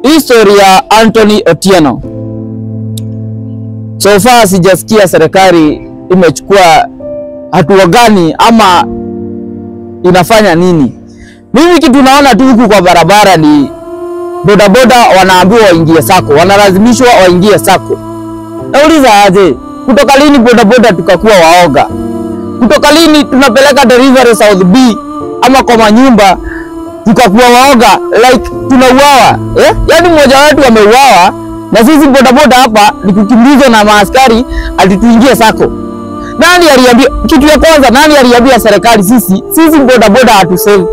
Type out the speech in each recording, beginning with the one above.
History ya Anthony Otieno. So far sijasikia serikali imechukua hatua gani ama inafanya nini. Mimi kitu naona tu huku kwa barabara ni bodaboda wanaambiwa waingie sako, wanalazimishwa waingie sako. Nauliza aje, kutoka lini bodaboda tukakuwa waoga? Kutoka lini tunapeleka delivery South B ama kwa manyumba tukakuwa waoga, like tunauawa, eh? Yaani mmoja wetu ameuawa na sisi bodaboda hapa ni kukimbizwa na maaskari ati tuingie sako. Nani aliambia kitu ya kwanza? Nani aliambia serikali sisi bodaboda hatusave?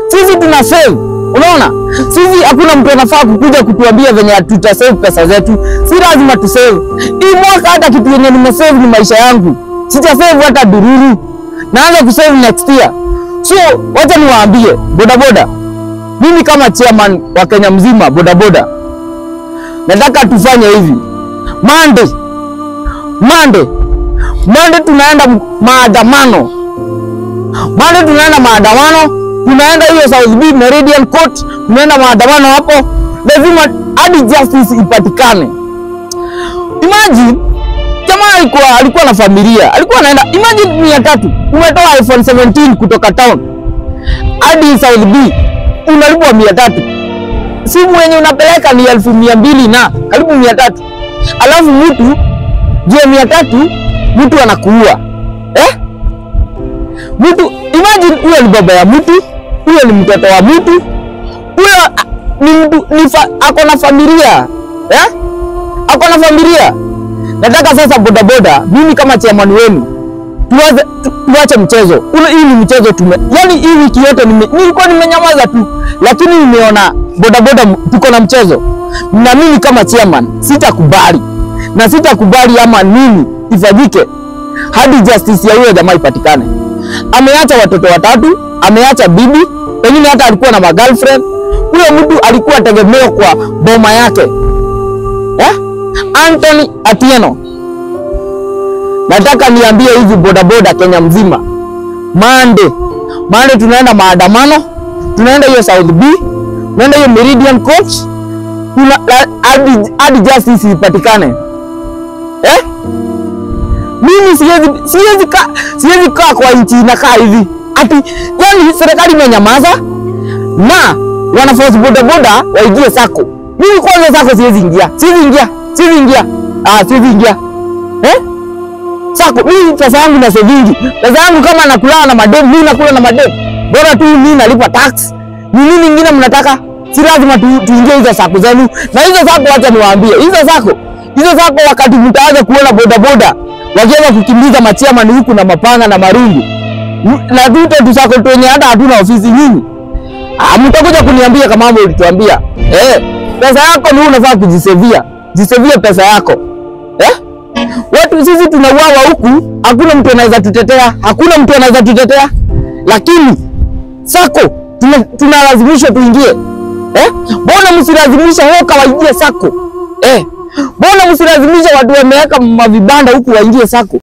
Sisi tuna save. Unaona? Sisi hakuna mtu anafaa kukuja kutuambia venye tutasave pesa zetu. Si lazima tusave. Hii mwaka hata kitu yenye nimesave ni maisha yangu. Sitasave hata dururu. Naanza kusave next year. So, wacha niwaambie bodaboda. Mimi kama chairman wa Kenya mzima bodaboda, nataka tufanye hivi. Monday tunaenda maandamano. Monday tunaenda maandamano. Tunaenda hiyo South B Meridian Court, tunaenda maandamano hapo. Lazima hadi justice ipatikane. Imagine jamaa alikuwa na familia, alikuwa anaenda, imagine 300 umetoa iPhone 17 kutoka town hadi South B, unalipwa 300. Simu yenye unapeleka ni 1200 na karibu 300. Alafu mtu juu ya 300 mtu anakuua. Eh? Mtu, imagine huyo ni baba ya mtu, huyo ni mtoto wa mtu, huyo ni mtu ako na familia. Eh? Ako na familia. Nataka sasa bodaboda, mimi kama chairman wenu, tuache mchezo. Hii ni mchezo tume. Yaani hii wiki yote nilikuwa nimenyamaza tu, lakini nimeona bodaboda tuko na mchezo. Na mimi kama chairman sitakubali. Na sitakubali ama nini ifanyike hadi justice ya huyo jamaa ipatikane. Ameacha watoto watatu, ameacha bibi, pengine hata alikuwa na magirlfriend. Huyo mtu alikuwa tegemeo kwa boma yake. Eh? Anthony Otieno. Nataka niambie hivi bodaboda Kenya mzima. Monday tunaenda maandamano, tunaenda hiyo South B, tunaenda hiyo Meridian Court, hadi justice ipatikane. Eh? Mimi siwezi kaa kwa nchi inakaa hivi. Ati yani serikali imenyamaza na wanaforce bodaboda waingie sako. Mimi kwanza sako siwezi ingia. Siwezi ingia. Siwezi ingia. Eh? Sako mimi pesa yangu na saving. Pesa yangu kama nakula na madem, mimi nakula na madem. Bora tu mimi nalipa tax. Ni nini nyingine mnataka? Si lazima tuingie hizo sako zenu. Na hizo sako wacha niwaambie. Hizo sako wakati mtaanza kuona bodaboda wakianza kukimbiza machairman huku na mapanga na marungu. Na tuto tusako tuenye hata hatuna ofisi nyinyi. Mtakuja kuniambia kama mambo ulituambia. Eh, pesa yako ni unafaa kujisevia. Jisevia pesa yako. Eh? Watu sisi tunauawa huku, hakuna mtu anaweza tutetea, hakuna mtu anaweza tutetea. Lakini sako tunalazimishwa tuingie. Eh? Mbona msilazimisha hoka waingie sako? Eh? Mbona msilazimisha watu wameweka mavibanda huku waingie sako?